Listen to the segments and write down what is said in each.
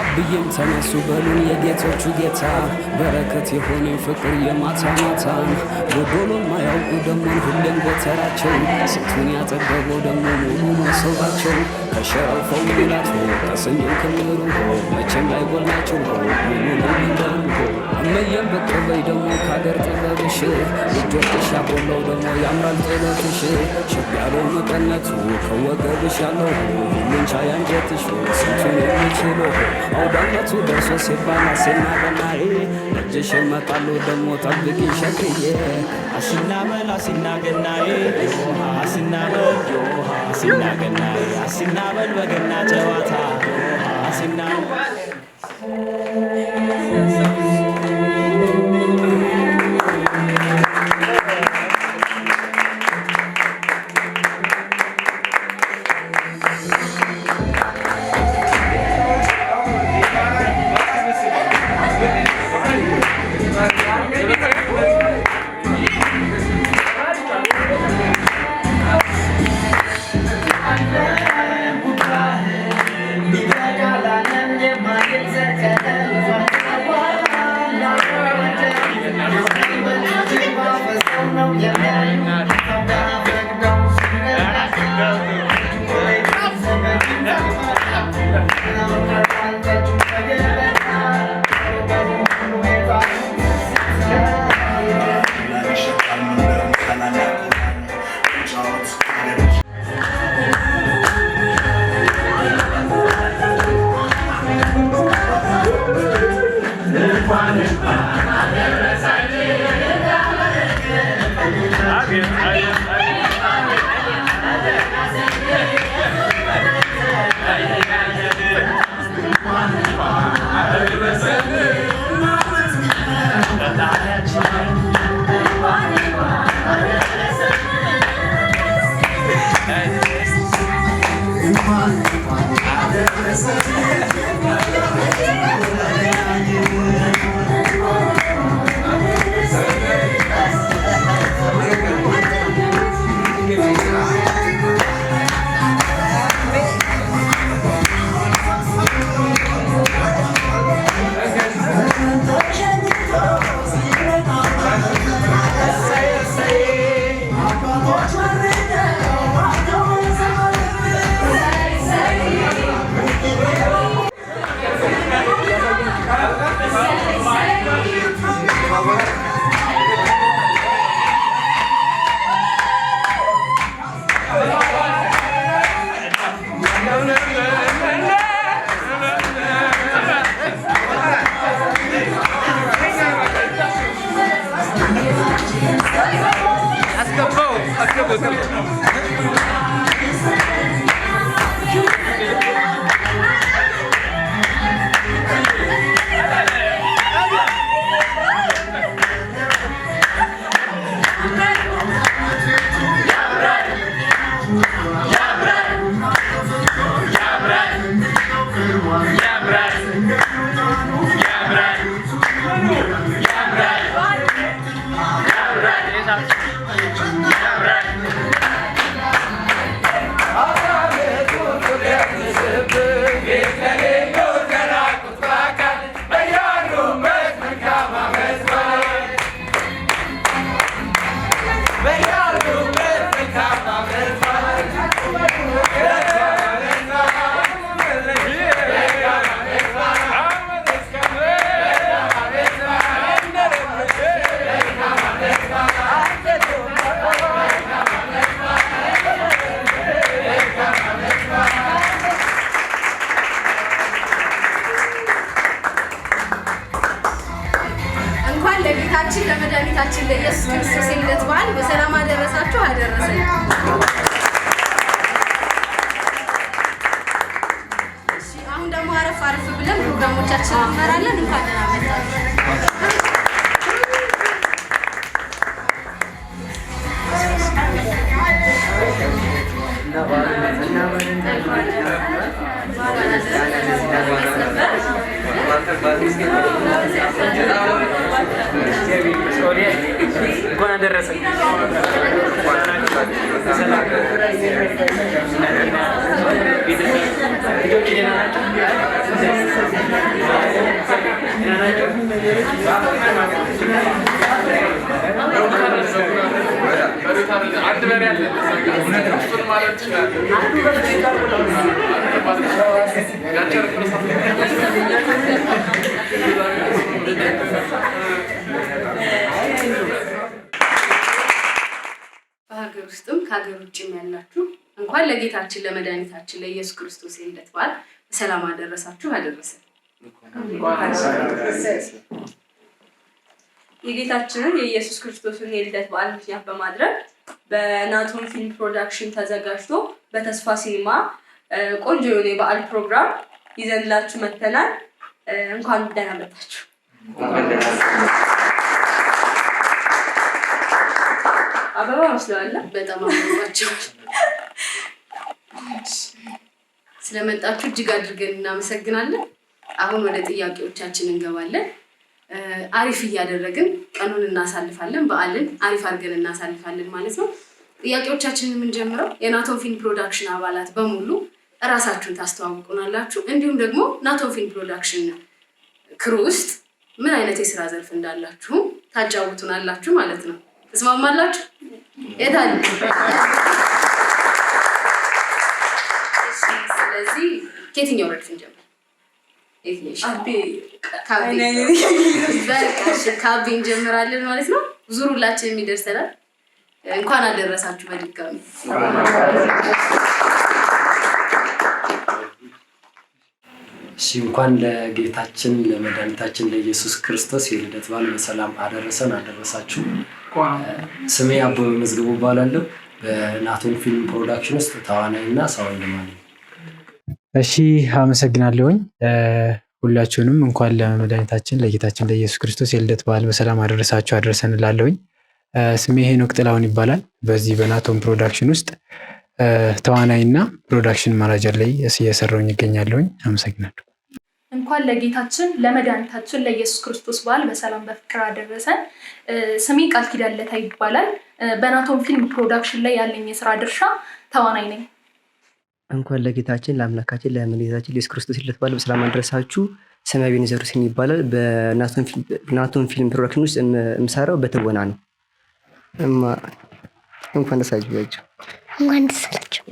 አብዬም ተነሱ በሉን የጌቶቹ ጌታ፣ በረከት የሆነኝ ፍቅር የማታ ማታን፣ ጎዶሎ ማያውቁ ደሞን ሁሌም ጎተራቸው፣ ስንቱን ያጠገበው ደሞ ሙሉ መሶባቸው፣ ከሸረፈው ሙላት ከስንዴው ክምሩ መቼም ላይጎላቸው ሙሉ ነው መንደሩ። እመየም ብቅ በይ ደሞ ከአገር ጥበብሽ፣ እጆችሽ ያቦላው ደሞ ያምራል ጥለትሽ፣ ሽብ ያለው መቀነቱ ከወገብሽ ያለው ሁሉን ቻይ አንጀትሽ ስንቱን የሚችለው፣ አውዳመቱ ደርሶ ሲባል አሴና ገናዬ እጅሽ እመጣለሁ ደሞ ጠብቂኝ ሸግዬ። አሲና በል አሲና ገናዬ፣ አሲና በል አሲና ገናዬ፣ አሲና በል በገና ጨዋታ አሲና። በያሉበት መልካም ዓመት በዓል። እንኳን ለጌታችን ለመድኃኒታችን ለኢየሱስ ክርስቶስ የልደት በዓል በሰላም አደረሳችሁ አደረሰን። እሺ፣ አሁን ደግሞ አረፍ አረፍ ብለን ፕሮግራሞቻችንን እንመራለን። እንኳን ደህና መጣችሁ። እንኳን አደረሰን። ልጆች ደህና ናቸው? ደህና ናቸው? አንድ በሬ አለ። እሱን ማለት ትችላለህ። በሀገር ውስጥም ከሀገር ውጭም ያላችሁ እንኳን ለጌታችን ለመድኃኒታችን ለኢየሱስ ክርስቶስ የልደት በዓል በሰላም አደረሳችሁ አደረሰን። የጌታችንን የኢየሱስ ክርስቶስን የልደት በዓል ምክንያት በማድረግ በናቶም ፊልም ፕሮዳክሽን ተዘጋጅቶ በተስፋ ሲኒማ ቆንጆ የሆነ የበዓል ፕሮግራም ይዘንላችሁ መጥተናል። እንኳን ደህና መጣችሁ። አበባ መስለዋል። በጣም አምሮባቸዋል። ስለመጣችሁ እጅግ አድርገን እናመሰግናለን። አሁን ወደ ጥያቄዎቻችን እንገባለን። አሪፍ እያደረግን ቀኑን እናሳልፋለን። በዓልን አሪፍ አድርገን እናሳልፋለን ማለት ነው። ጥያቄዎቻችንን የምንጀምረው የናቶም ፊልም ፕሮዳክሽን አባላት በሙሉ እራሳችሁን ታስተዋውቁናላችሁ። እንዲሁም ደግሞ ናቶም ፊልም ፕሮዳክሽን crew ውስጥ ምን አይነት የስራ ዘርፍ እንዳላችሁ ታጫውቱናላችሁ ማለት ነው። ተስማማላችሁ? የታለ? እሺ፣ ስለዚህ ከየትኛው ረድፍ እንጀምር? የትኛው ይሻላል? አቤ። ከአቤ። በቃ እሺ፣ ከአቤ እንጀምራለን ማለት ነው። ዙር ሁላችንም ይደርሰናል። እንኳን አደረሳችሁ በድጋሚ። እሺ፣ እንኳን ለጌታችን ለመድኃኒታችን ለኢየሱስ ክርስቶስ የልደት በዓል በሰላም አደረሰን አደረሳችሁ። ስሜ አበበ መዝገቡ እባላለሁ። በናቶም ፊልም ፕሮዳክሽን ውስጥ ተዋናይ እና sound man ነኝ። እሺ፣ አመሰግናለሁኝ። ሁላችሁንም እንኳን ለመድኃኒታችን ለጌታችን ለኢየሱስ ክርስቶስ የልደት በዓል በሰላም አደረሳችሁ አደረሰን እላለሁኝ። ስሜ ሄኖክ ጥላሁን ይባላል። በዚህ በናቶም ፕሮዳክሽን ውስጥ ተዋናይ እና production manager ላይ እየሰራሁኝ ይገኛለሁኝ። አመሰግናለሁ። እንኳን ለጌታችን ለመድኃኒታችን ለኢየሱስ ክርስቶስ በዓል በሰላም በፍቅር አደረሰን። ስሜ ቃል ኪዳን ለታ ይባላል። በናቶም ፊልም ፕሮዳክሽን ላይ ያለኝ የስራ ድርሻ ተዋናይ ነኝ። እንኳን ለጌታችን ለአምላካችን ለመድኃኒታችን ለኢየሱስ ክርስቶስ ልደት በዓል በሰላም አደረሳችሁ። ስሜ አቤኔዘር ሁሴን ይባላል። በናቶም ፊልም ፕሮዳክሽን ውስጥ የምሰራው በትወና ነው። እማ፣ እንኳን ደስ አላችሁ። እንኳን ደስ አላችሁ።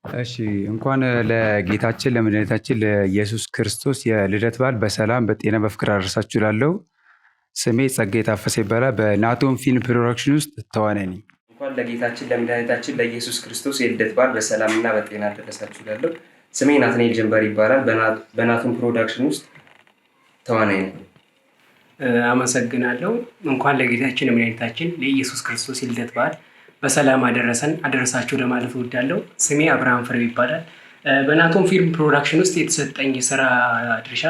እሺ፣ እንኳን ለጌታችን ለመድኃኒታችን ለኢየሱስ ክርስቶስ የልደት በዓል በሰላም በጤና በፍቅር አደረሳችሁ እላለሁ። ስሜ ጸጋዬ ታፈሰ ይባላል። በናቶም ፊልም ፕሮዳክሽን ውስጥ ተዋናይ ነኝ። እንኳን ለጌታችን ለመድኃኒታችን ለኢየሱስ ክርስቶስ የልደት በዓል በሰላምና በጤና አደረሳችሁ እላለሁ። ስሜ ናትናኤል ጀንበር ይባላል። በናቶም ፕሮዳክሽን ውስጥ ተዋናይ ነኝ። አመሰግናለሁ። እንኳን ለጌታችን ለመድኃኒታችን ለኢየሱስ ክርስቶስ የልደት በዓል በሰላም አደረሰን አደረሳችሁ ለማለት እወዳለሁ። ስሜ አብርሃም ፍሬው ይባላል። በናቶም ፊልም ፕሮዳክሽን ውስጥ የተሰጠኝ የስራ ድርሻ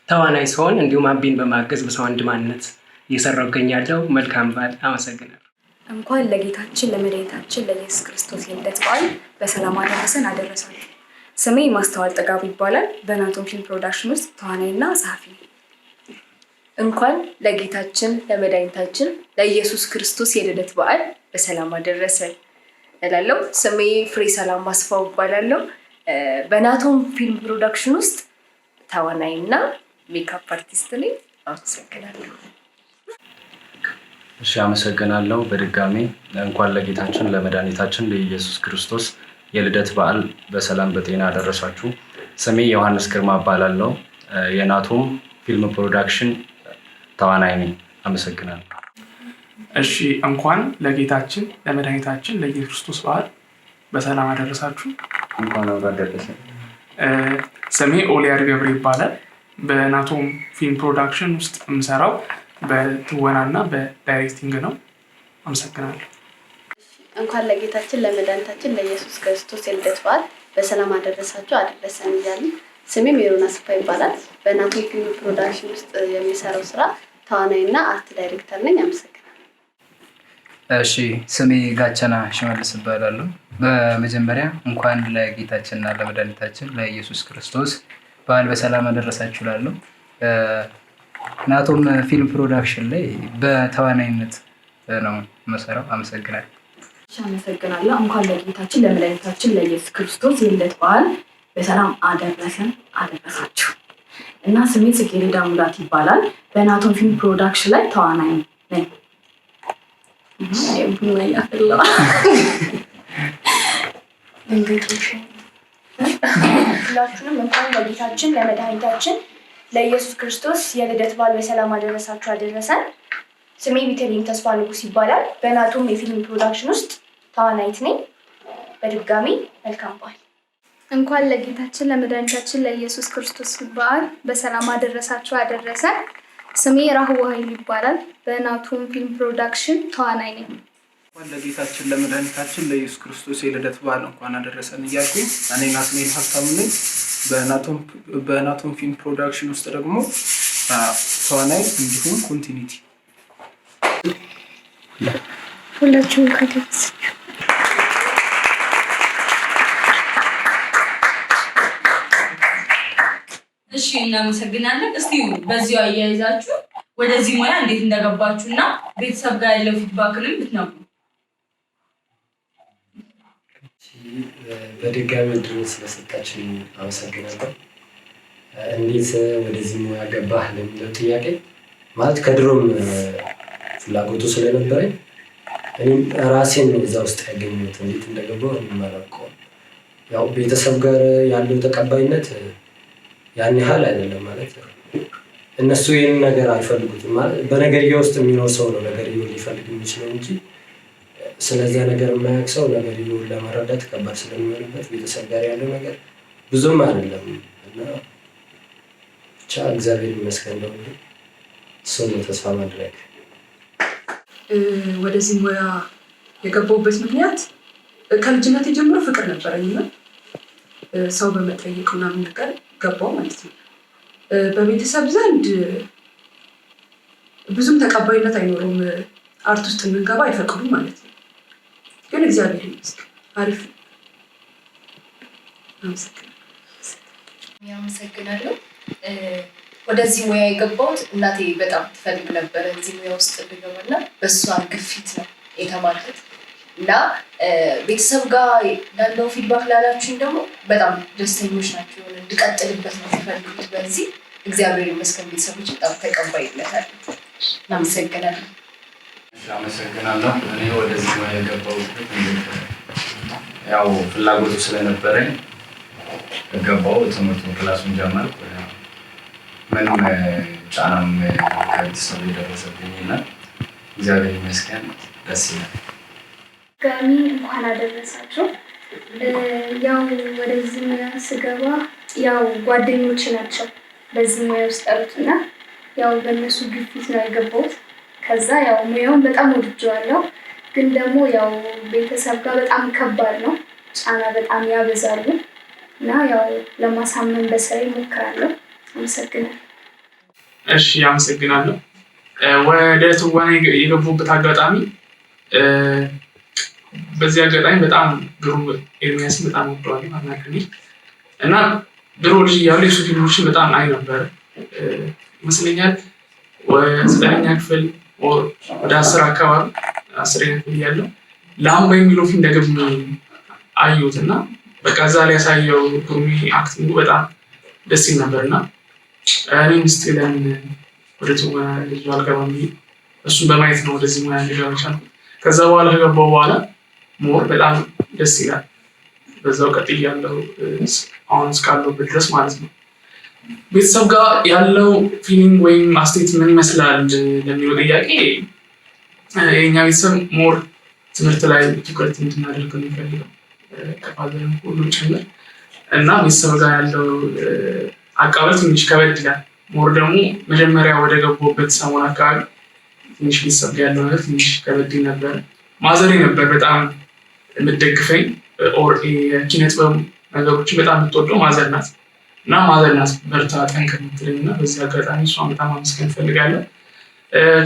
ተዋናይ ሲሆን እንዲሁም አቢን በማገዝ በ sound man ነት እየሰራሁ እገኛለሁ። መልካም በዓል። አመሰግናለሁ። እንኳን ለጌታችን ለመድኃኒታችን ለኢየሱስ ክርስቶስ የልደት በዓል በሰላም አደረሰን አደረሳችሁ። ስሜ ማስተዋል ጥጋቡ ይባላል። በናቶም ፊልም ፕሮዳክሽን ውስጥ ተዋናይና ጸሐፊ ነኝ። እንኳን ለጌታችን ለመድኃኒታችን ለኢየሱስ ክርስቶስ የልደት በዓል በሰላም አደረሰን እላለሁ። ስሜ ፍሬ ሰላም አስፋው እባላለሁ። በናቶም ፊልም ፕሮዳክሽን ውስጥ ተዋናይና makeup artist ነኝ። አመሰግናለሁ። እሺ፣ አመሰግናለሁ። በድጋሚ እንኳን ለጌታችን ለመድኃኒታችን ለኢየሱስ ክርስቶስ የልደት በዓል በሰላም በጤና አደረሳችሁ። ስሜ ዮሐንስ ግርማ እባላለሁ። የናቶም ፊልም ፕሮዳክሽን ተዋናይ ነኝ። አመሰግናለሁ። እሺ፣ እንኳን ለጌታችን ለመድኃኒታችን ለኢየሱስ ክርስቶስ በዓል በሰላም አደረሳችሁ። እንኳን አብሮ አደረሰን። ስሜ ኦሊያድ ገብሬ ይባላል። በናቶም ፊልም ፕሮዳክሽን ውስጥ የምሰራው በትወናና በ directing ነው። አመሰግናለሁ። እንኳን ለጌታችን ለመድኃኒታችን ለኢየሱስ ክርስቶስ የልደት በዓል በሰላም አደረሳችሁ አደረሰን እያልን፣ ስሜ ሜሮን አስፋ ይባላል። በናቶም ፊልም ፕሮዳክሽን ውስጥ የሚሰራው ስራ ተዋናይና art director ነኝ። አመሰግናለሁ። እሺ፣ ስሜ ጋቸና ሽመልስ እባላለሁ። በመጀመሪያ እንኳን ለጌታችንና ለመድኃኒታችን ለኢየሱስ ክርስቶስ በዓል በሰላም አደረሳችሁ እላለሁ። ናቶም ፊልም ፕሮዳክሽን ላይ በተዋናይነት ነው የምሰራው። አመሰግናለሁ። እሺ፣ አመሰግናለሁ። እንኳን ለጌታችን ለመድኃኒታችን ለኢየሱስ ክርስቶስ የልደት በዓል በሰላም አደረሰን አደረሳችሁ። እና ስሜ ጽጌረዳ ሙላት ይባላል። በናቶም ፊልም ፕሮዳክሽን ላይ ተዋናይ ነኝ። ቡና እያፈላሁ። ሁላችሁንም እንኳን ለጌታችን ለመድኃኒታችን ለኢየሱስ ክርስቶስ የልደት በዓል በሰላም አደረሳችሁ አደረሰን። ስሜ ቤተልሔም ተስፋ ንጉስ ይባላል። በናቶም የፊልም ፕሮዳክሽን ውስጥ ተዋናይት ነኝ። በድጋሚ መልካም በዓል። እንኳን ለጌታችን ለመድኃኒታችን ለኢየሱስ ክርስቶስ በዓል በሰላም አደረሳችሁ አደረሰን። ስሜ ራህዋ ኃይሉ ይባላል። በናቶም ፊልም ፕሮዳክሽን ተዋናይ ነኝ። እንኳን ለጌታችን ለመድኃኒታችን ለኢየሱስ ክርስቶስ የልደት በዓል እንኳን አደረሰን እያልኩኝ፣ እኔ ናትናኤል ሀብታሙ ነኝ። በናቶም ፊልም ፕሮዳክሽን ውስጥ ደግሞ ተዋናይ እንዲሁም continuity። ሁላችሁም እንኳን ደረሳችሁ። እሺ፣ እናመሰግናለን። እስቲ በዚሁ አያይዛችሁ ወደዚህ ሙያ እንዴት እንደገባችሁ እና ቤተሰብ ጋር ያለው feedback ንም ብትነግሩ። በድጋሚ እድሉን ስለሰጣችን አመሰግናለሁ። እንዴት ወደዚህ ሙያ ገባህ ለሚለው ጥያቄ፣ ማለት ከድሮም ፍላጎቱ ስለነበረኝ እኔም ራሴን ነው እዛ ውስጥ ያገኘሁት። እንዴት እንደገባሁ እኔም አላውቀውም። ያው ቤተሰብ ጋር ያለው ተቀባይነት ያን ያህል አይደለም። ማለት እነሱ ይህን ነገር አይፈልጉትም። ማለት በነገርየው ውስጥ የሚኖር ሰው ነው ነገርየውን ሊፈልግ የሚችለው እንጂ ስለዚያ ነገር የማያውቅ ሰው ነገርየውን ለመረዳት ከባድ ስለሚሆንበት ቤተሰብ ጋር ያለው ነገር ብዙም አይደለም። እና ብቻ እግዚአብሔር ይመስገን ነው፣ እሱን ነው ተስፋ ማድረግ። ወደዚህ ሙያ የገባሁበት ምክንያት ከልጅነት ጀምሮ ፍቅር ነበረኝ እና ሰው በመጠየቅ ምናምን ነገር ገባው ማለት ነው። በቤተሰብ ዘንድ ብዙም ተቀባይነት አይኖረውም። Art ውስጥ እንድንገባ አይፈቅዱም ማለት ነው። ግን እግዚአብሔር ይመስገን አሪፍ ነው። አመሰግናለሁ። አመሰግናለሁ። ወደዚህ ሙያ የገባሁት እናቴ በጣም ትፈልግ ነበረ እዚህ ሙያ ውስጥ እንድገባና በእሷ ግፊት ነው የተማርኩት። እና ቤተሰብ ጋር ያለው feedback ላላችሁኝ ደግሞ በጣም ደስተኞች ናቸው። የሆነ እንድቀጥልበት ነው የሚፈልጉት። በዚህ እግዚአብሔር ይመስገን ቤተሰቦች በጣም ተቀባይነት አለ። እናመሰግናለን። አመሰግናለሁ። እኔ ወደዚህ ሙያ የገባሁበት ያው ፍላጎቱ ስለነበረኝ ገባሁ። ትምህርቱን class ኡን ጀመርኩ። ምንም ጫናም ከቤተሰብ የደረሰብኝ እና እግዚአብሔር ይመስገን ደስ ይላል። ድጋሚ እንኳን አደረሳችሁ። ያው ወደዚህ ሙያ ስገባ ያው ጓደኞች ናቸው በዚህ ሙያ ውስጥ ያሉት እና ያው በእነሱ ግፊት ነው የገባሁት። ከዛ ያው ሙያውን በጣም ወድጄዋለሁ። ግን ደግሞ ያው ቤተሰብ ጋር በጣም ከባድ ነው፣ ጫና በጣም ያበዛሉ እና ያው ለማሳመን በስራ እሞክራለሁ። አመሰግናለሁ። እሺ፣ አመሰግናለሁ። ወደ ትወና የገቡበት አጋጣሚ፣ በዚህ አጋጣሚ በጣም ግሩም ኤርሚያስን በጣም ወደዋለሁ፣ አድናቂ ነኝ። እና ድሮ ልጅ እያለሁ የሱ ፊልሞችን በጣም አይ ነበር ይመስለኛል። 9ኛ ክፍል፣ ወደ 10 አካባቢ፣ 10ኛ ክፍል እያለሁ ላምባ የሚለው ፊልም ደግሜ አየሁት። እና በቃ እዛ ላይ ያሳየው ግሩሜ acting ኡ በጣም ደስ ይል ነበር። እና እኔም እስኪ ለምን ወደ ትወና ልጅ አልገባም ብዬ እሱን በማየት ነው ወደዚህ ሙያ እንድገባ የቻልኩት። ከዛ በኋላ ከገባሁ በኋላ more በጣም ደስ ይላል። በዛው ቀጥያለሁ አሁን እስካለሁበት ድረስ ማለት ነው። ቤተሰብ ጋር ያለው feeling ወይም አስተያየት ምን ይመስላል ለሚለው ጥያቄ፣ የኛ ቤተሰብ more ትምህርት ላይ ትኩረት እንድናደርግ ነው የሚፈልገው፣ ከ father ም ሁሉም ጭምር። እና ቤተሰብ ጋር ያለው አቀባበል ትንሽ ከበድ ይላል። More ደግሞ መጀመሪያ ወደ ገባሁበት ሰሞን አካባቢ ትንሽ ቤተሰብ ጋር ያለው ነገር ትንሽ ከበድ ይል ነበረ። ማዘሬ ነበር በጣም የምትደግፈኝ or የኪነ ጥበብ ነገሮችን በጣም የምትወደው ማዘር ናት። እና ማዘር ናት በርታ ጠንክር የምትለኝ። እና በዚህ አጋጣሚ እሷን በጣም ማመስገን እፈልጋለሁ።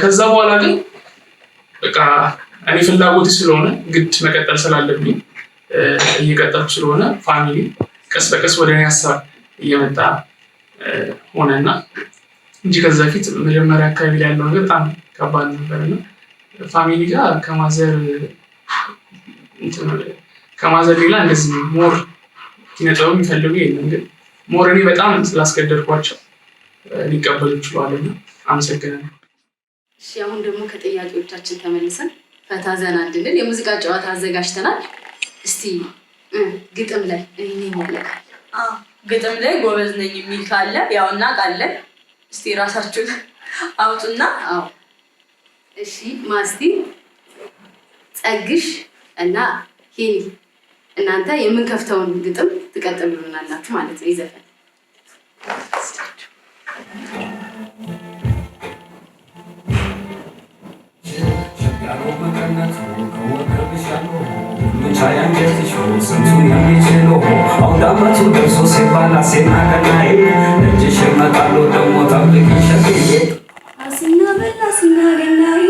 ከዛ በኋላ ግን በቃ እኔ ፍላጎቴ ስለሆነ ግድ መቀጠል ስላለብኝ እየቀጠልኩ ስለሆነ family ቀስ በቀስ ወደ እኔ ሀሳብ እየመጣ ሆነና እንጂ ከዛ በፊት መጀመሪያ አካባቢ ላይ ያለው ነገር በጣም ከባድ ነበር። እና family ጋር ከማዘር ሌላ እንደዚህ more ኪነጥበብ የሚፈልጉ የለም። ግን more እኔ በጣም ስላስገደድኳቸው ሊቀበሉ ችለዋል እና አመሰግናለሁ። እሺ፣ አሁን ደግሞ ከጥያቄዎቻችን ተመልሰን ፈታ ዘና እንድንል የሙዚቃ ጨዋታ አዘጋጅተናል። እስቲ ግጥም ላይ እኔ ነኝ ያለካል። ግጥም ላይ ጎበዝ ነኝ የሚል ካለ ያው እናውቃለን። እስቲ ራሳችሁን አውጡና። አዎ፣ እሺ፣ ማስቲ፣ ጸግሽ እና ሄኒ እናንተ የምንከፍተውን ግጥም ትቀጥሉልናላችሁ ማለት ነው። ይዘፈን። ስንቱን የሚችሉ አውዳመቱ ደርሶ ሲባል አሴና ገናዬ እጅሽ እመጣለሁ ደግሞ ጠብቂ ሸግዬ። አሲና በል አሲና ገናዬ፣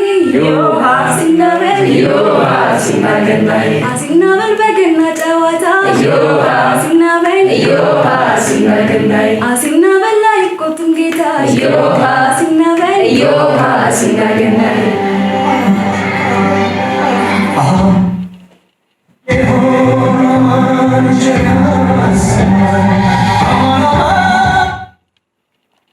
አሲና በል አሲና ገናዬ፣ አሲና በል በገና ጨዋታ፣ አሲና በል አሲና ገናዬ፣ አሲና በል አይቆጡም ጌታ፣ አሲና በል አሲና ገናዬ።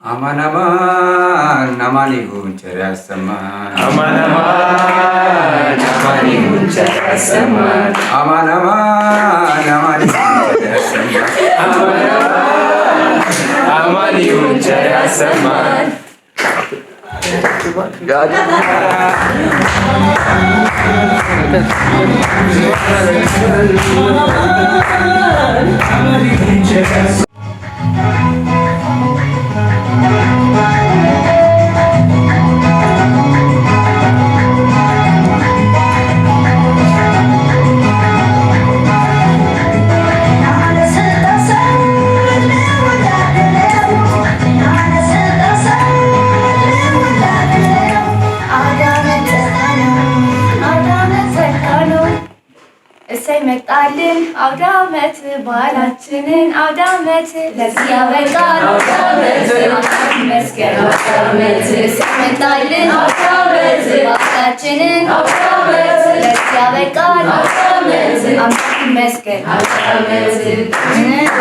አማን አማን አማን ይሁን ቸር ያሰማን። አማን አማን አማን ይሁን ቸር ያሰማን። አማን አማን አማን ይሁን ቸር ያሰማን። አማን አማን አማን ይሁን ቸር ያሰማን። እሰይ መጣልን አውደ ዓመት፣ በዓላችንን አውደ ዓመት፣ ለዚህ ያበቃን አውደ ዓመት፣ አምላክ ይመስገን አውደ ዓመት። እሰይ መጣልን አውደ ዓመት፣ በዓላችንን አውደ ዓመት፣ ለዚህ ያበቃን አውደ ዓመት፣ አምላክ ይመስገን አውደ ዓመት።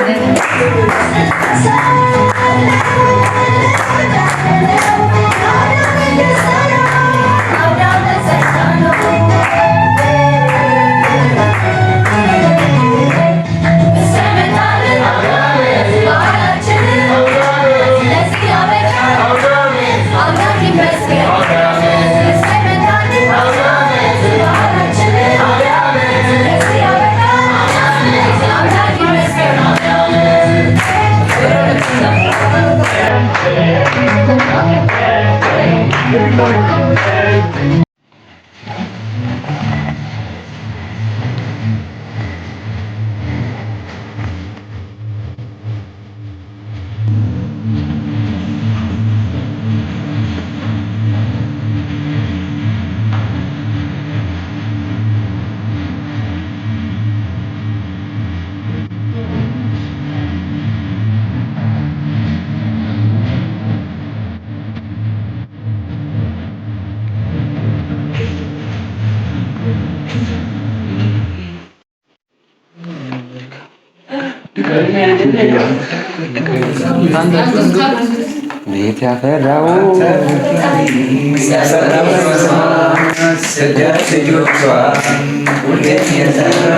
ቤት ያፈራው ስደት ልጆቿ ሁሌም የዘራ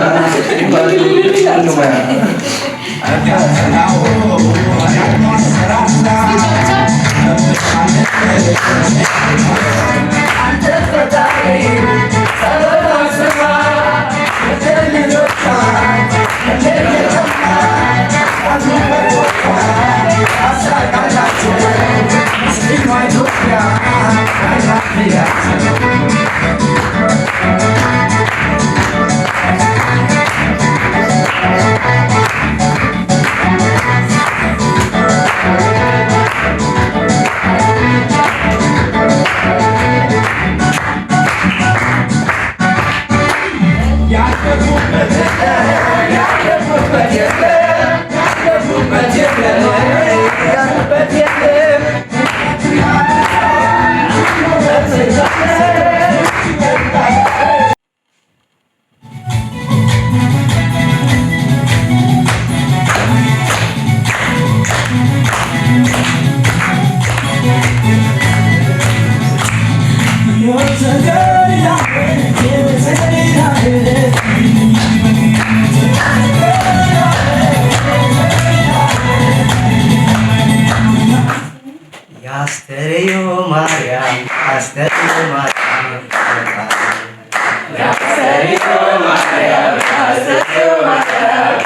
ያስተርዮ ማርያም አስተርዮ ማርያም ያስተርዮ ማርያም አስተርዮ ማርያም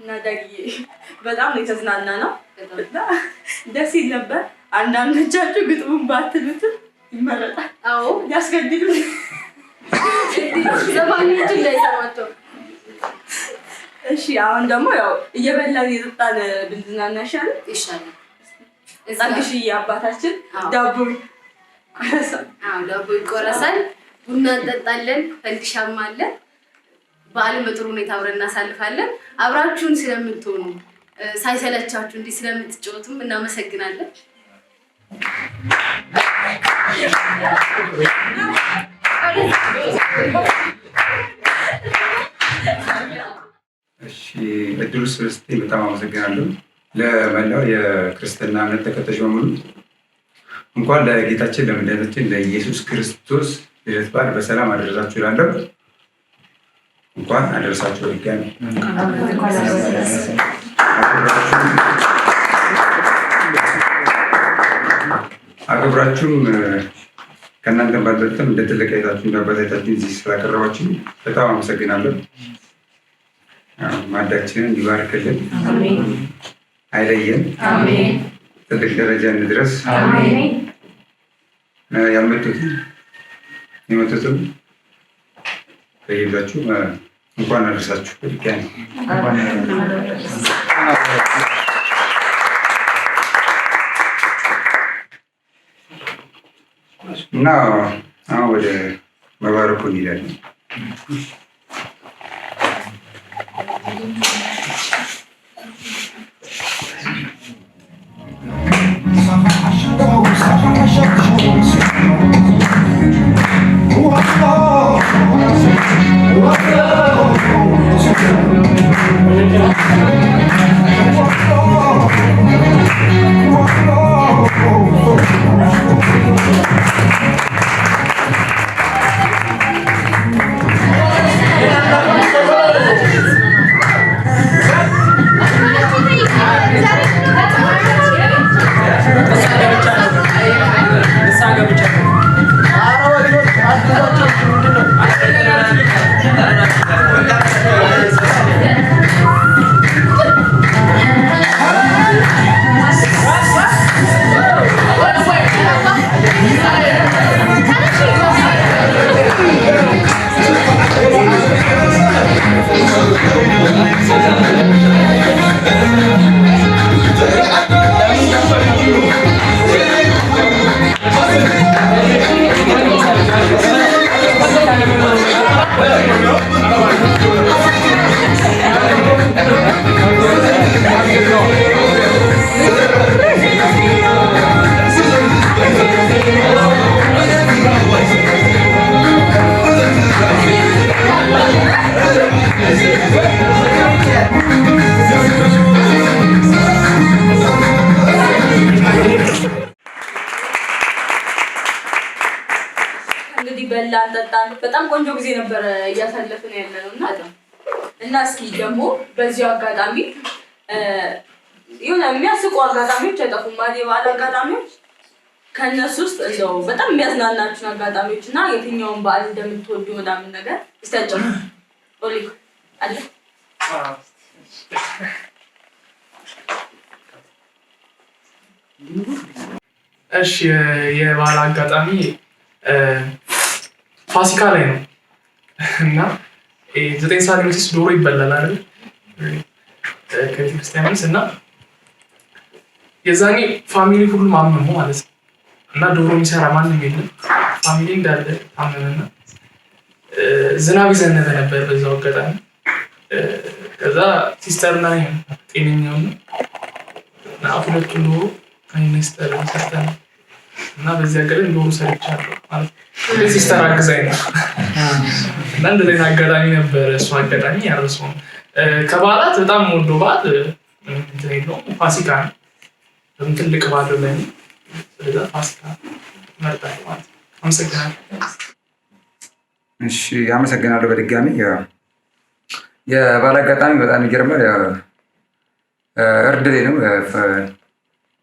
እና ዳግዬ በጣም ነው የተዝናና ነው። ደስ ይል ነበር። አንዳንዶቻችሁ ግጥሙን ባትሉትም ይመረጣል። አዎ ያስገድሉ ዘፋኞቹ እንዳይሰማቸው። እሺ አሁን ደግሞ ያው እየበላን እየጠጣን ብንዝናና ይሻላል ይሻላል። ጸግሽዬ አባታችን ዳቦ ይቆረሳል። አዎ ዳቦ ይቆረሳል፣ ቡና እንጠጣለን፣ ፈንዲሻም አለ። በዓልን በጥሩ ሁኔታ አብረን እናሳልፋለን። አብራችሁን ስለምትሆኑ ሳይሰለቻችሁ እንዲህ ስለምትጫወቱም እናመሰግናለን። እሺ እድሉ ስለሰጠኝ በጣም አመሰግናለሁ። ለመላው የክርስትና እምነት ተከታዮች በሙሉ እንኳን ለጌታችን ለመድኃኒታችን ለኢየሱስ ክርስቶስ ልደት በዓል በሰላም አደረሳችሁ እላለሁ። እንኳን አደረሳችሁ በድጋሚ። አክብራችሁም ከእናንተ ባልበልጥም እንደ ትልቅ እህታችሁ እንደ አባት እህታችሁ እዚህ ስላቀረባችሁ በጣም አመሰግናለሁ። ማዕዳችንን ይባርክልን፣ አይለየን፣ ትልቅ ደረጃ እንድረስ። ያልመጡትም የመጡትም በየቤታችሁ እንኳን አደረሳችሁ። በድጋሚ እና አሁን ወደ መባረኩ እንሄዳለን። እንግዲህ በላን ጠጣን፣ በጣም ቆንጆ ጊዜ ነበረ እያሳለፍን ያለ ነው። እና እስኪ ደግሞ በዚሁ አጋጣሚ የሆነ የሚያስቁ አጋጣሚዎች አይጠፉም ማለት የበዓል አጋጣሚዎች፣ ከእነሱ ውስጥ እንደው በጣም የሚያዝናናችሁን አጋጣሚዎች እና የትኛውን በዓል እንደምትወዱ ምናምን ነገር እስቲ አጫውቱን። ኦሊክ አለ? እሺ፣ የበዓል አጋጣሚ ፋሲካ ላይ ነው እና 9 ሰዓት መቼስ ዶሮ ይበላል አይደል? ከቤተክርስቲያን መልስ። እና የዛኔ family ሁሉም አመሙ ማለት ነው እና ዶሮ የሚሰራ ማንም የለም። Family እንዳለ ታመመና ዝናብ ይዘነበ ነበር በዛው አጋጣሚ። ከዛ sister እና ጤነኛው እና ሁለቱን ዶሮ እኔና sister ሰርተን እና በዚህ አጋጣሚ ዶሮ ሰርቻለሁ ማለት ነው። Sister አግዛኝ ነው እና እንደዚህ አይነት አጋጣሚ ነበረ። እሱ አጋጣሚ ያረሰው። ከበዓላት በጣም የምወደው በዓል ምንም እንትን የለውም፣ ፋሲካ ነው። በጣም ትልቅ በዓል ነው ለእኔ። ስለዛ ፋሲካ እመርጣለሁ ማለት ነው። አመሰግናለሁ። እሺ፣ አመሰግናለሁ በድጋሚ። ያው የበዓል አጋጣሚ በጣም ይገርማል። ያው እርድ ላይ ነው፣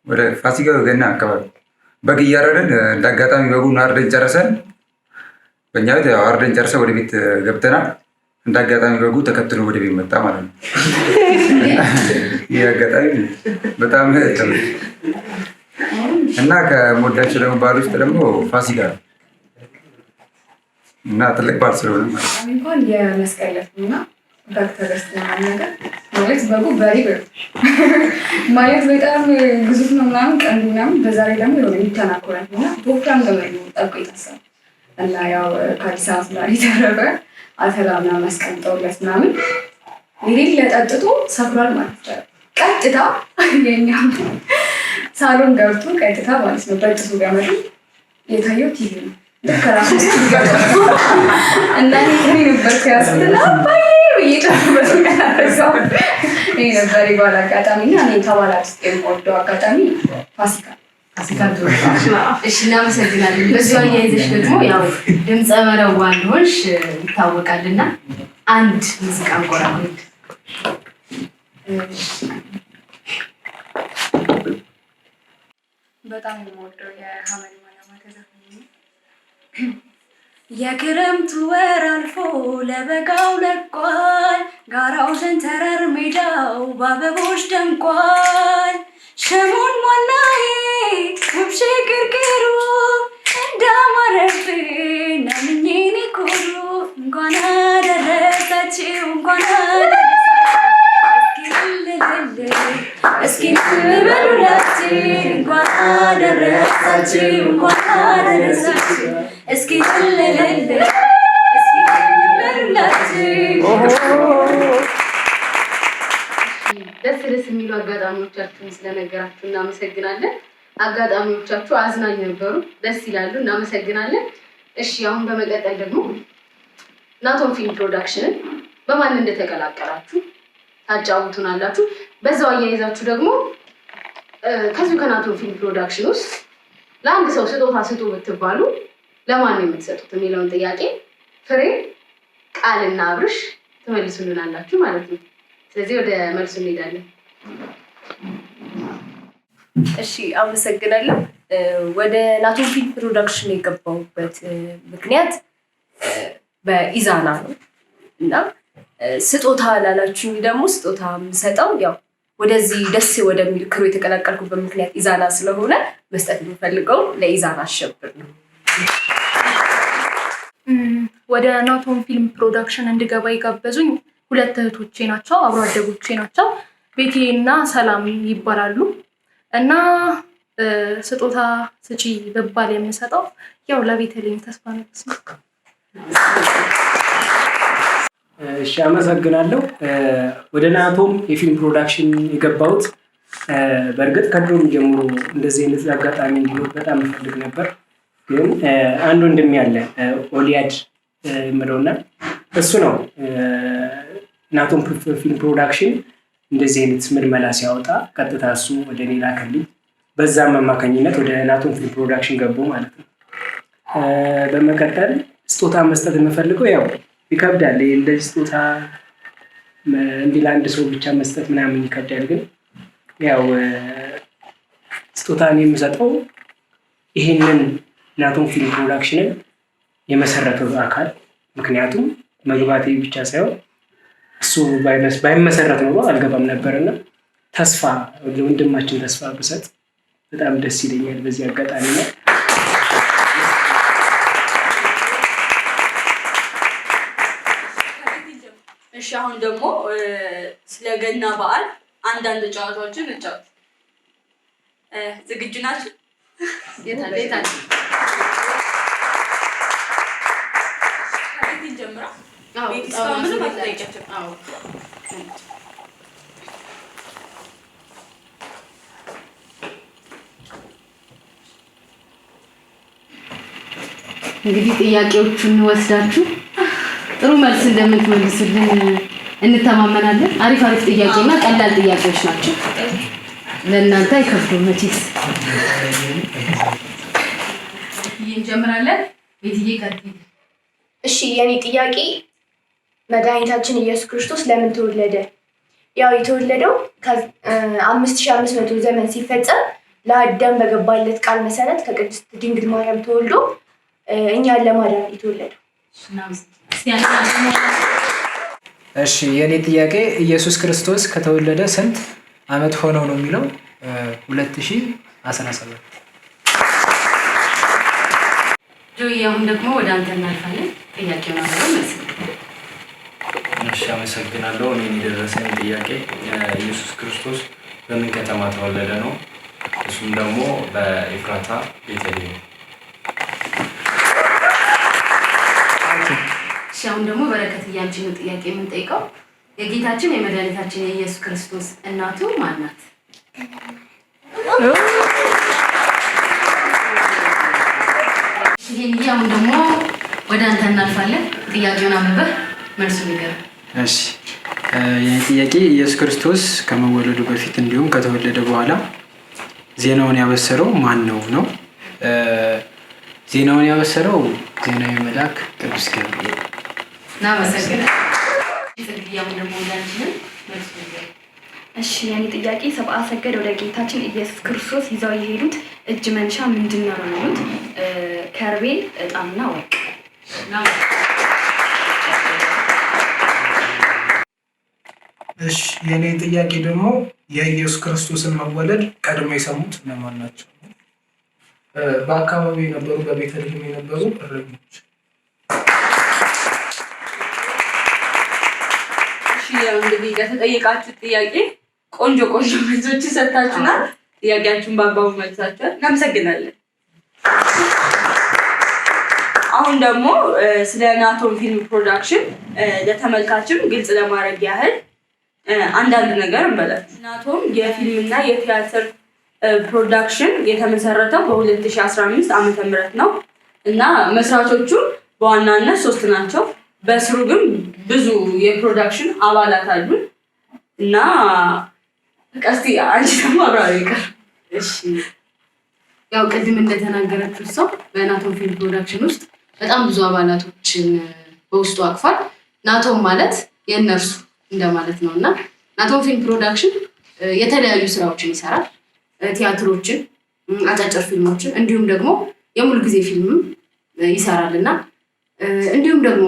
ወደ ፋሲካ ገና አካባቢ በግ እያረድን እንደ አጋጣሚ በጉን አርደን ጨርሰን፣ በእኛ ቤት ያው አርደን ጨርሰን ወደ ቤት ገብተናል። እንደ አጋጣሚ በጉ ተከትሎ ወደ ቤት መጣ ማለት ነው። ይህ አጋጣሚ በጣም ጥሩ እና ከምወዳቸው ደግሞ በዓል ውስጥ ደግሞ ፋሲካ ነው እና ትልቅ በዓል ስለሆነ ማለት ነው። እንኳን የመስቀል ዕለት ነው እና በግ ተገዝቶ ምናምን ነገር፣ ማለት በጉ በሬ በግ ማለት በጣም ግዙፍ ነው ምናምን፣ ቀንዱ ምናምን፣ በዛ ላይ ደግሞ የሆነ ይተናኮላል እና በወፍራም ገመድ ነው ጠብቆ የታሰረው። እና ያው ከአዲስ አበባ ስላለ የተረፈ አተላ ምናምን አስቀምጠውለት ምናምን የሌለ ጠጥቶ ሰክሯል ማለት ይቻላል። ቀጥታ የኛ ሳሎን ገብቶ ቀጥታ ማለት ነው በጥሶ ገመዱ የታየው ቲቪ ነው። ልክ ራሱ ውስጥ ገብቶ እና እኔ ነበርኩ ያዝኩት እና አባዬ ብዬ ጮህኩበት። አልረሳውም። ይሄ ነበር የበዓል አጋጣሚ እና እኔ ከበዓላት ውስጥ የምወደው አጋጣሚ ፋሲካ። ፋሲካ። እሺ፣ እናመሰግናለን። በዚሁ አያይዘሽ ደግሞ ያው ድምፀ መረዋ እንደሆንሽ ይታወቃልና አንድ ሙዚቃ እንቆራረጥ። በጣም የምወደው የሀመልማል አባተ ዘፈን ነው። የክረምቱ ወር አልፎ ለበጋው ለቋል፣ ጋራው ሸንተረር ሜዳው በአበቦች ደምቋል። ሸሞን ሞላዬ ውብሼ ቅርቅሩ እንዳማረብን አምኜ እኔ ኩሩ፣ እንኳን አደረሳችሁ እንኳን አደረሳችሁ፣ እስኪ እልል እስኪ በሉላችሁ፣ እንኳን አደረሳችሁ እንኳን አደረሳችሁ፣ እስኪ እልል እስኪ በሉላችሁ። ደስ ደስ የሚሉ አጋጣሚዎቻችሁን ስለነገራችሁ እናመሰግናለን። አጋጣሚዎቻችሁ አዝናኝ ነበሩ፣ ደስ ይላሉ። እናመሰግናለን። እሺ፣ አሁን በመቀጠል ደግሞ ናቶም ፊልም ፕሮዳክሽንን በማን እንደተቀላቀላችሁ ታጫውቱናላችሁ። በዛው አያይዛችሁ ደግሞ ከዚሁ ከናቶም ፊልም ፕሮዳክሽን ውስጥ ለአንድ ሰው ስጦታ ስጡ ብትባሉ ለማን ነው የምትሰጡት የሚለውን ጥያቄ ፍሬ፣ ቃልና አብርሽ ትመልሱልናላችሁ ማለት ነው። ስለዚህ ወደ መልሱ እንሄዳለን። እሺ፣ አመሰግናለሁ። ወደ ናቶም ፊልም ፕሮዳክሽን የገባሁበት ምክንያት በኢዛና ነው። እና ስጦታ ላላችሁኝ ደግሞ ስጦታ የምሰጠው ያው ወደዚህ ደስ ወደሚል crew የተቀላቀልኩበት ምክንያት ኢዛና ስለሆነ መስጠት የምፈልገው ለኢዛና አሸብር ነው። ወደ ናቶም ፊልም ፕሮዳክሽን እንድገባ የጋበዙኝ ሁለት እህቶቼ ናቸው፣ አብሮ አደጎቼ ናቸው። ቤቴ እና ሰላም ይባላሉ። እና ስጦታ ስጪ ብባል የምሰጠው ያው ለቤተልሔም ተስፋ ንጉስ ነው። እሺ፣ አመሰግናለሁ። ወደ ናቶም የፊልም ፕሮዳክሽን የገባሁት በእርግጥ ከድሮም ጀምሮ እንደዚህ አይነት አጋጣሚ እንዲኖር በጣም እፈልግ ነበር። ግን አንድ ወንድሜ ያለ ኦሊያድ የምለውና እሱ ነው ናቶም ፊልም ፕሮዳክሽን እንደዚህ አይነት ምልመላ ሲያወጣ ቀጥታ እሱ ወደ እኔ ላከልኝ። በዛም አማካኝነት ወደ ናቶም ፊልም ፕሮዳክሽን ገቡ ማለት ነው። በመቀጠል ስጦታ መስጠት የምፈልገው ያው ይከብዳል። እንደዚህ ስጦታ እንዲህ ለአንድ ሰው ብቻ መስጠት ምናምን ይከብዳል። ግን ያው ስጦታ እኔ የምሰጠው ይሄንን ናቶም ፊልም ፕሮዳክሽንን የመሰረተው አካል፣ ምክንያቱም መግባቴ ብቻ ሳይሆን እሱ ባይመሰረት ኖሮ አልገባም ነበርና ተስፋ ለወንድማችን ተስፋ ብሰጥ በጣም ደስ ይለኛል በዚህ አጋጣሚ ነው። እሺ፣ አሁን ደግሞ ስለ ገና በዓል አንዳንድ ጨዋታዎችን እንጫወት። ዝግጁ ናችሁ? የታለ የታለ? ከቤቲ እንጀምራ። ቤቲ እስካሁን ምንም አልጠየቀችም። እንግዲህ ጥያቄዎቹን ወስዳችሁ ጥሩ መልስ እንደምትመልሱልን እንተማመናለን። አሪፍ አሪፍ ጥያቄና ቀላል ጥያቄዎች ናቸው። ለእናንተ አይከብዱም መቼስ። እንጀምራለን። ቤትዬ ቀጥይ። እሺ፣ የኔ ጥያቄ መድኃኒታችን ኢየሱስ ክርስቶስ ለምን ተወለደ? ያው የተወለደው 5500 ዘመን ሲፈጸም ለአዳም በገባለት ቃል መሰረት ከቅድስት ድንግል ማርያም ተወልዶ እኛን ለማዳን የተወለደው። እሺ፣ የኔ ጥያቄ ኢየሱስ ክርስቶስ ከተወለደ ስንት ዓመት ሆነው ነው የሚለው፣ 2017። ጆይ፣ አሁን ደግሞ ወደ አንተ እናልፋለን። ጥያቄውን አብረን መልስ። እሺ፣ አመሰግናለሁ። እኔን የደረሰኝ ጥያቄ ኢየሱስ ክርስቶስ በምን ከተማ ተወለደ ነው። እሱም ደግሞ በኤፍራታ ቤተልሔም። እሺ፣ አሁን ደግሞ በረከት እያንቺ ነው ጥያቄ የምንጠይቀው። የጌታችን የመድኃኒታችን የኢየሱስ ክርስቶስ እናቱ ማን ናት? ይሄን አሁን ደግሞ ወደ አንተ እናልፋለን። ጥያቄውን አንብበህ መልሱን ንገረን። እሺ፣ የኔ ጥያቄ ኢየሱስ ክርስቶስ ከመወለዱ በፊት እንዲሁም ከተወለደ በኋላ ዜናውን ያበሰረው ማን ነው ነው? ዜናውን ያበሰረው ዜናዊ መልአክ ቅዱስ ገብርኤል። እናመሰግናለን። ጽጌ፣ አሁን ደግሞ ወደ አንቺ ነው፣ መልሱን ንገረን። እሺ፣ የኔ ጥያቄ ሰብአ ሰገድ ወደ ጌታችን ኢየሱስ ክርስቶስ ይዘው የሄዱት እጅ መንሻ ምንድን ነው ነው የሚሉት። ከርቤ፣ ዕጣንና ወርቅ። እሺ፣ የኔ ጥያቄ ደግሞ የኢየሱስ ክርስቶስን መወለድ ቀድሞ የሰሙት እነማን ናቸው? በአካባቢው የነበሩ፣ በቤተልሔም የነበሩ እረኞች። እሺ፣ ያው እንግዲህ ለተጠየቃችሁት ጥያቄ ቆንጆ ቆንጆ መልሶች ሰጥታችሁናል። ጥያቄያችሁን በአግባቡ መልሳችኋል። እናመሰግናለን። አሁን ደግሞ ስለ ናቶም ፊልም ፕሮዳክሽን ለተመልካችም ግልጽ ለማድረግ ያህል አንዳንድ ነገር እንበላችሁ። ናቶም የፊልምና የቲያትር ፕሮዳክሽን የተመሰረተው በ2015 ዓመተ ምህረት ነው እና መስራቾቹ በዋናነት ሶስት ናቸው። በስሩ ግን ብዙ የፕሮዳክሽን አባላት አሉን እና ቀስቲ አንቺ ደግሞ አብራሪ ይቀር። እሺ፣ ያው ቅድም እንደተናገረችው ሰው በናቶም ፊልም ፕሮዳክሽን ውስጥ በጣም ብዙ አባላቶችን በውስጡ አቅፏል። ናቶም ማለት የእነርሱ እንደማለት ነው እና ናቶም ፊልም ፕሮዳክሽን የተለያዩ ስራዎችን ይሰራል። ቲያትሮችን፣ አጫጭር ፊልሞችን እንዲሁም ደግሞ የሙሉ ጊዜ ፊልምም ይሰራል እና እንዲሁም ደግሞ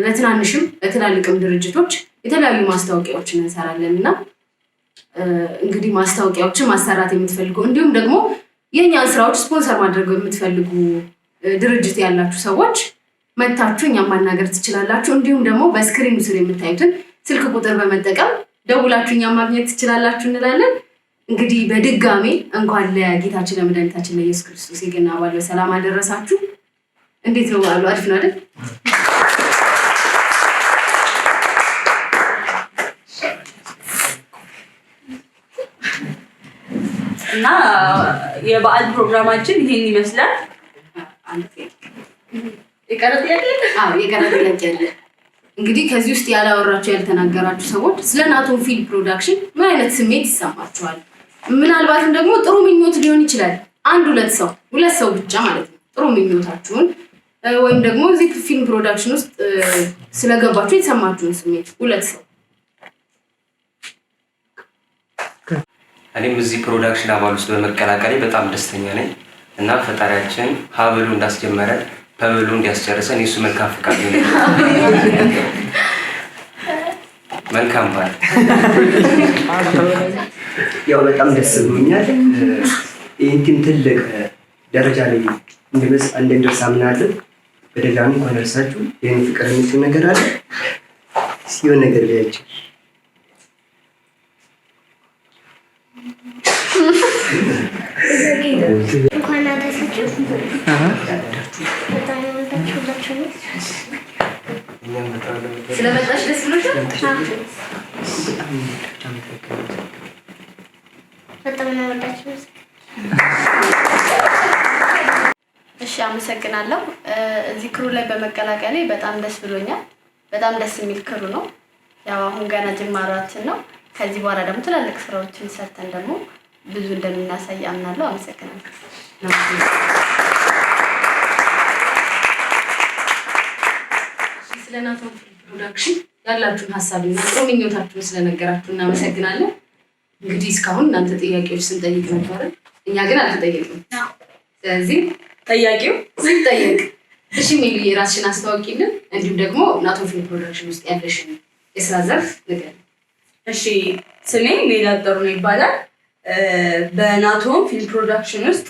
ለትናንሽም ለትላልቅም ድርጅቶች የተለያዩ ማስታወቂያዎችን እንሰራለን እና እንግዲህ ማስታወቂያዎችን ማሰራት የምትፈልጉ፣ እንዲሁም ደግሞ የእኛን ስራዎች ስፖንሰር ማድረግ የምትፈልጉ ድርጅት ያላችሁ ሰዎች መታችሁ እኛን ማናገር ትችላላችሁ። እንዲሁም ደግሞ በ screen ኑ ስር የምታዩትን ስልክ ቁጥር በመጠቀም ደውላችሁ እኛን ማግኘት ትችላላችሁ እንላለን። እንግዲህ በድጋሜ እንኳን ለጌታችን ለመድኃኒታችን ለኢየሱስ ክርስቶስ የገና በዓል በሰላም አደረሳችሁ። እንዴት ነው በዓሉ? አሪፍ ነው አይደል? እና የበዓል ፕሮግራማችን ይሄን ይመስላል። አንድ ጥያቄ፣ የቀረ ጥያቄ አለ? አዎ፣ የቀረ ጥያቄ አለ። እንግዲህ ከዚህ ውስጥ ያላወራችሁ፣ ያልተናገራችሁ ሰዎች ስለ ናቶም ፊልም ፕሮዳክሽን ምን አይነት ስሜት ይሰማችኋል? ምናልባትም ደግሞ ጥሩ ምኞት ሊሆን ይችላል። አንድ ሁለት ሰው፣ ሁለት ሰው ብቻ ማለት ነው። ጥሩ ምኞታችሁን ወይም ደግሞ እዚህ ፊልም ፕሮዳክሽን ውስጥ ስለገባችሁ የተሰማችሁን ስሜት ሁለት ሰው። እኔም እዚህ ፕሮዳክሽን አባል ውስጥ በመቀላቀሌ በጣም ደስተኛ ነኝ እና ፈጣሪያችን ሀ ብሎ እንዳስጀመረን ፐ ብሎ እንዲያስጨርሰን የእሱ መልካም ፈቃድ ይሁን። መልካም በዓል። ያው በጣም ደስ ብሎኛል። ይህን team ትልቅ ደረጃ ላይ እንደሚደርስ አምናለሁ። በድጋሚ እንኳን ደረሳችሁ። ይህን ፍቅር የሚል ነገር አለ ሲሆን ነገር ቢያቸው። እንኳን አደረሳችሁ። በጣም የወዳችሁ ሁላችሁ ነው። ስለመጣሽ ደስ ብሎሻል? በጣም ነው የወዳችሁ። እሺ፣ አመሰግናለሁ። እዚህ crew ላይ በመቀላቀሌ በጣም ደስ ብሎኛል። በጣም ደስ የሚል crew ነው። ያው አሁን ገና ጅማሯችን ነው። ከዚህ በኋላ ደግሞ ትላልቅ ስራዎችን ሰርተን ደግሞ ብዙ እንደምናሳይ አምናለሁ። አመሰግናለሁ። ስለ ናቶም ፊልም ፕሮዳክሽን ያላችሁን ሀሳብና ጥሩ ምኞታችሁን ስለነገራችሁ እናመሰግናለን። እንግዲህ እስካሁን እናንተ ጥያቄዎች ስንጠይቅ ነበረ፣ እኛ ግን አልተጠየቅንም። ስለዚህ ጠያቂው ስንጠየቅ፣ እሺ ሚሉ የራስሽን አስተዋውቂልን፣ እንዲሁም ደግሞ ናቶም ፊልም ፕሮዳክሽን ውስጥ ያለሽን የስራ ዘርፍ ንገሪን። እሺ፣ ስሜ ሜላት ጥሩነህ ይባላል። በናቶም ፊልም ፕሮዳክሽን ውስጥ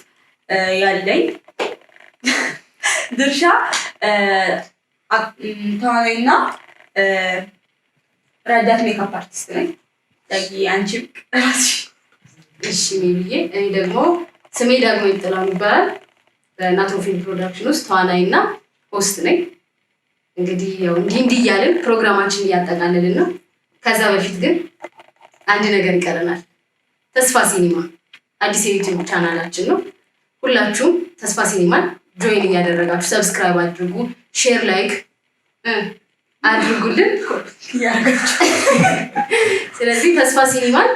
ያለኝ ድርሻ ተዋናይና ረዳት makeup artist ነኝ። ዳጊ፣ አንቺም ራስሽ። እሺ ሜሉዬ፣ እኔ ደግሞ ስሜ ዳግማዊት ጥላሁን ይባላል። በናቶም ፊልም ፕሮዳክሽን ውስጥ ተዋናይና host ነኝ። እንግዲህ ያው እንዲህ እንዲህ እያልን ፕሮግራማችን እያጠቃለልን ነው። ከዛ በፊት ግን አንድ ነገር ይቀረናል። ተስፋ ሲኒማ አዲስ የዩቲዩብ ቻናላችን ነው። ሁላችሁም ተስፋ ሲኒማን join እያደረጋችሁ subscribe አድርጉ፣ share፣ like አድርጉልን። ስለዚህ ተስፋ ሲኒማን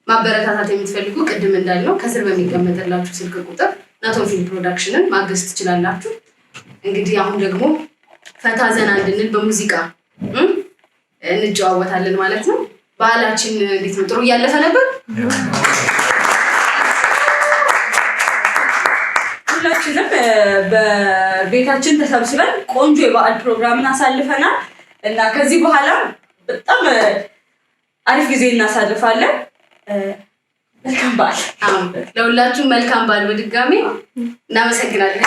ማበረታታት የምትፈልጉ ቅድም እንዳልነው ከስር በሚቀመጥላችሁ ስልክ ቁጥር ናቶም ፊልም ፕሮዳክሽንን ማገዝ ትችላላችሁ። እንግዲህ አሁን ደግሞ ፈታ ዘና እንድንል በሙዚቃ እንጨዋወታለን ማለት ነው። በዓላችን እንዴት ነው? ጥሩ እያለፈ ነበር? ሁላችንም በቤታችን ተሰብስበን ቆንጆ የበዓል ፕሮግራምን አሳልፈናል እና ከዚህ በኋላ በጣም አሪፍ ጊዜ እናሳልፋለን። መልካም በዓል። ለሁላችሁም መልካም በዓል በድጋሚ እናመሰግናለን።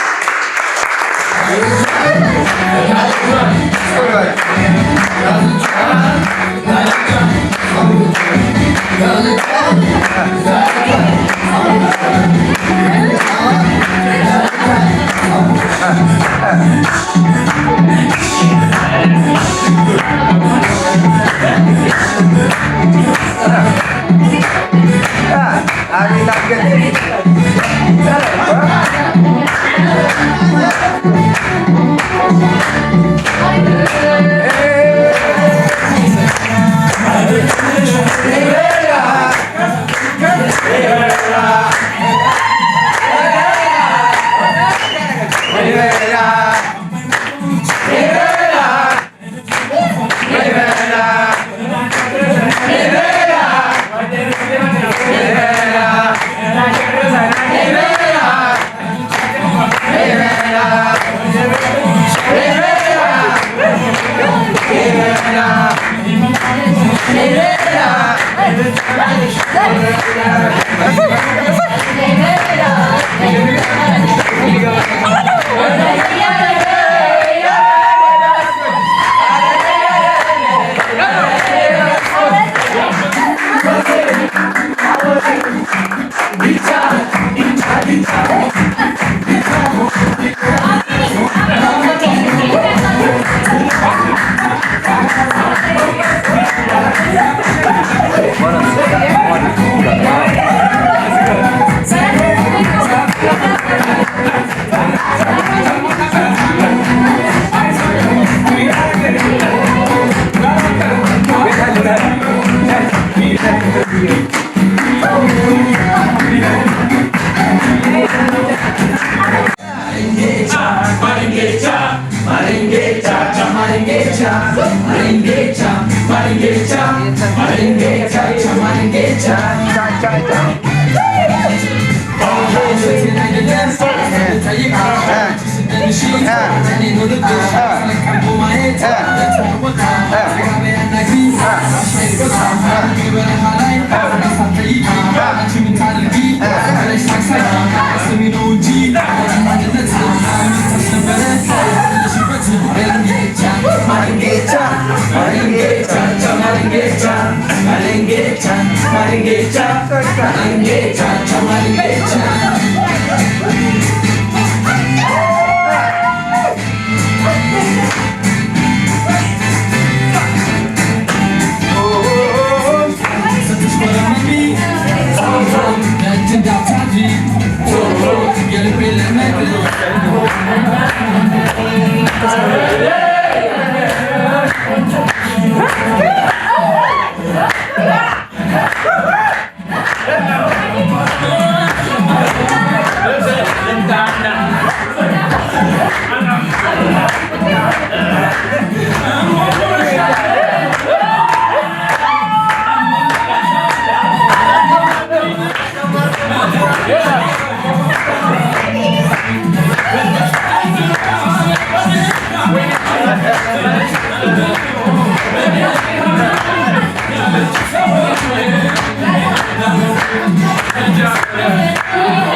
Yeah.